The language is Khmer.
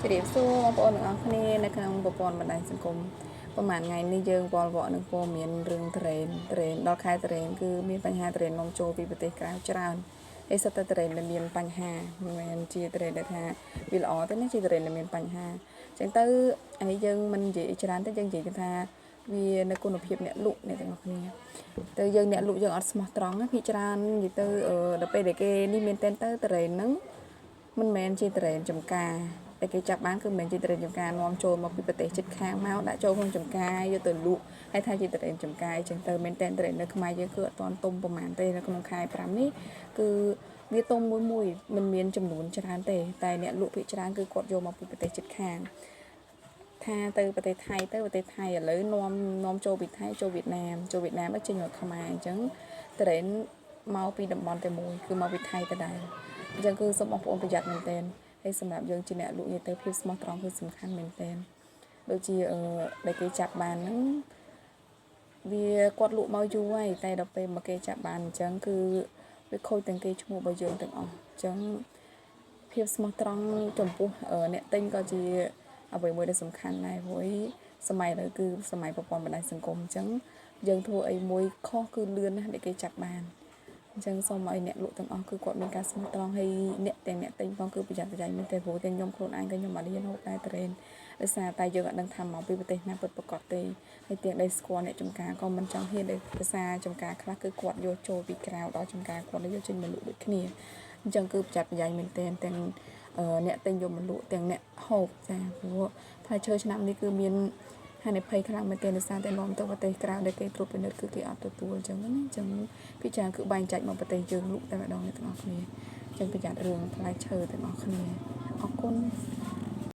ជម្រាបសួរបងប្អូនទាំងអស់គ្នានៅក្នុងប្រព័ន្ធបណ្ដាញសង្គមប្រហែលថ្ងៃនេះយើងវល់វក់នឹងព័ត៌មានរឿងត្រេនត្រេនដល់ខែត្រេនគឺមានបញ្ហាត្រេននាំចូលពីប្រទេសក្រៅច្រើនហើយសិតតែត្រេនដែលមានបញ្ហាមិនមែនជាត្រេនដែលថាវាល្អទេណាជាត្រេនដែលមានបញ្ហាអញ្ចឹងទៅអានេះយើងមិននិយាយច្រើនទេយើងនិយាយថាវានៅគុណភាពអ្នកលក់អ្នកទាំងអស់គ្នាទៅយើងអ្នកលក់យើងអត់ស្មោះត្រង់ណាភាគច្រើននិយាយទៅដល់ពេលដែលគេនេះមានតែទៅត្រេនហ្នឹងមិនមែនជាត្រេនចំការតែគេចាប់បានគឺមិនមែនជាត្រេនចំការនាំចូលមកពីប្រទេសជិតខាងមកដាក់ចូលក្នុងចំការយកទៅលក់ហើយថាជាត្រេនចំការអញ្ចឹងទៅមែនតែត្រេននៅខ្មែរយើងគឺអត់ទាន់ទុំប្រហែលទេនៅក្នុងខែ5នេះគឺវាទុំមួយមួយមិនមានចំនួនច្រើនទេតែអ្នកលក់ភាគច្រើនគឺគាត់យកមកពីប្រទេសជិតខាងថាទៅប្រទេសថៃទៅប្រទេសថៃឥឡូវនាំនាំចូលពីថៃចូលវៀតណាមចូលវៀតណាមទៅចេញមកខ្មែរអញ្ចឹងត្រេនមកពីតំបន់តែមួយគឺមកពីថៃទៅដែរអញ្ចឹងគឺសូមបងប្អូនប្រយ័ត្នមែនទែនហើយសម្រាប់យើងជាអ្នកលក់និយាយទៅភាពស្មោះត្រង់គឺសំខាន់មែនទែនដូចជាអឺដែលគេចាប់បានហ្នឹងវាគាត់លក់មកយូរហើយតែដល់ពេលមកគេចាប់បានអញ្ចឹងគឺវាខូចទាំងគេឈ្មោះរបស់យើងទាំងអស់អញ្ចឹងភាពស្មោះត្រង់ចំពោះអ្នកទិញក៏ជាអ្វីមួយដែលសំខាន់ដែរព្រោះអីសម័យឥឡូវគឺសម័យប្រព័ន្ធបណ្ដាញសង្គមអញ្ចឹងយើងធ្វើអីមួយខុសគឺលឿនណាស់ដែលគេចាប់បានអញ្ចឹងសូមឲ្យអ្នកលក់ទាំងអស់គឺគាត់មានការស្មោះត្រង់ហើយអ្នកទាំងអ្នកទិញផងគឺប្រយ័ត្នប្រយែងមែនទេព្រោះទាំងខ្ញុំខ្លួនឯងក៏ខ្ញុំអត់ហ៊ានហូបដែរត្រេនដោយសារតែយើងអត់ដឹងថាមកពីប្រទេសណាពិតប្រាកដទេហើយទាំងដែលស្គាល់អ្នកចំការក៏មិនចង់ហ៊ានដោយសារចំការខ្លះគឺគាត់យកចូលពីក្រៅដល់ចំការគាត់យកចេញមកលក់ដូចគ្នាអញ្ចឹងគឺប្រយ័ត្នប្រយែងមែនទែនទាំងអ្នកទិញយកមកលក់ទាំងអ្នកហូបចាព្រោះផ្លែឈើឆ្នាំនេះគឺមានហានិភ័យខ្លាំងមែនទែនដោយសារតែនាំទៅប្រទេសក្រៅដែលគេត្រួតពិនិត្យគឺគេអត់ទទួលអញ្ចឹងណាអញ្ចឹងពីច្រើនគឺបែងចែកមកប្រទេសយើងលក់តែម្ដងអ្នកទាំងអស់គ្នាអញ្ចឹងប្រយ័ត្នរឿងផ្លែឈើទាំងអស់គ្នាអរគុណ។